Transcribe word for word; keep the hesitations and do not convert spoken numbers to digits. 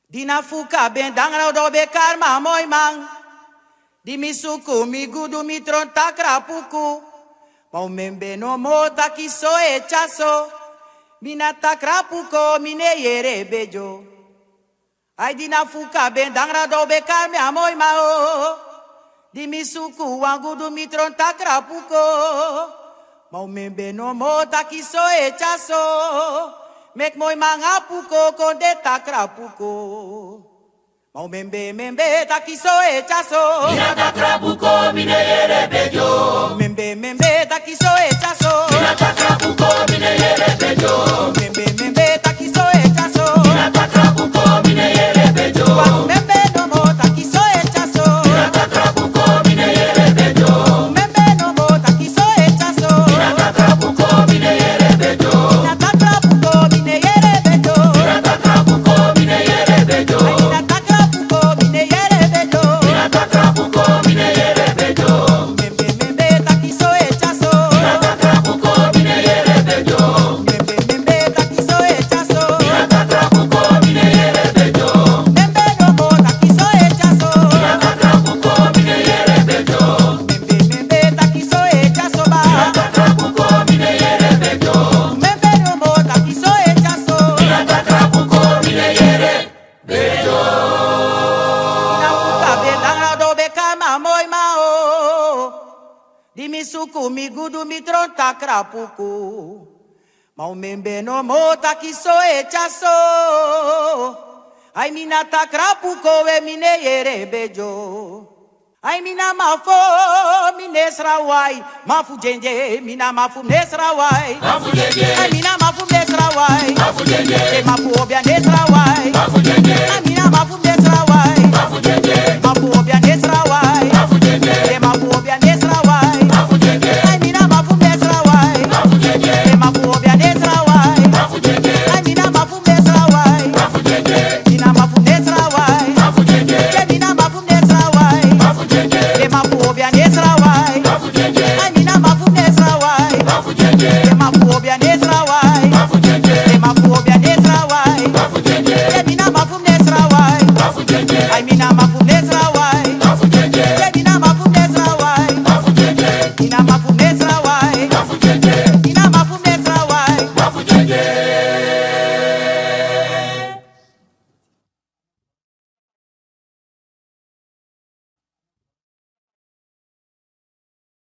Dina fuka ben dangra, o don ben kari mi a moi man. Di mi suku mi gudu, mi tron takra puku. Ma un membe nomo taki so e tya so. Mi na takra puko, mi ne yere bejo. Ai, dina fuka ben dangra, o don ben kari mi a moi man o. Di mi suku wan gudu, mi tron takra puko. Ma un membe nomo taki so e tya so. Meki moi man a puko kon de takra puko. Ma un membe, membe taki so e tya so. Mi na takra puko, mi ne yere bejo. Membe, membe taki so e tya so. Mi na takra puko, mi ne yere bejo. Membe, membe taki so e tya so. Mi na takra puko, mi ne yere bejo. Membe nomo taki so e tya so. Mi na takra puko, mi ne yere bejo. Membe nomo taki so e tya so. Mi na takra puko, mi ne yere bejo. Mi na takra puko, mi ne yere bejo. Mi na takra puko, mi ne yere bejo. Ai, mi na takra puko, mi ne yere bejo. Mi na takra puko, mi ne yere bejo. Membe, membe taki so e tya so. Mi na takra puko, mi ne yere bejo. Membe, membe taki so e tya so. Mi na takra puko, mi ne yere bejo. Membe nomo taki so e tya so. Mi na takra puko, mi ne yere bejo. Membe, membe taki so e tya so ba. Mi na takra puko, mi ne yere bejo. Membe nomo taki so e tya so. Mi na takra puko, mi ne yere bejo. Dina fuka ben dangra, o don ben kari mi a moi man o. Di mi suku mi gudu, mi tron takra puku. Ma un membe nomo taki so e tya so. Ai, mi na takra puko, we mi ne yere bejo. Ai, mi na mafu, mi ne srawai. Mafu dendee, mi na mafu, mi ne srawai. Mafu dendee. Ai, mi na mafu, mi ne srawai. Mafu dendee. E mafu obia, mi ne srawai. Mafu dendee. Ai, mi na mafu, mi ne srawai. Mafu dendee. Mafu obia, mi ne srawai. Mafu dendee. E mafu obia, mi ne srawai. Mafu dendee. Ai, mi na mafu, mi ne srawai. Mafu dendee. E mafu obia, mi ne srawai. Mafu dendee. Ai, mi na mafu, mi ne srawai. Mafu dendee. Mi na mafu, mi ne srawai. Mafu dendee. E mi na mafu, mi ne srawai. Mafu dendee. E mafu obia, mi ne srawai. Mafu dendee. Ai, mi na mafu, mi ne srawai. Mafu dendee. E mafu obia, mi ne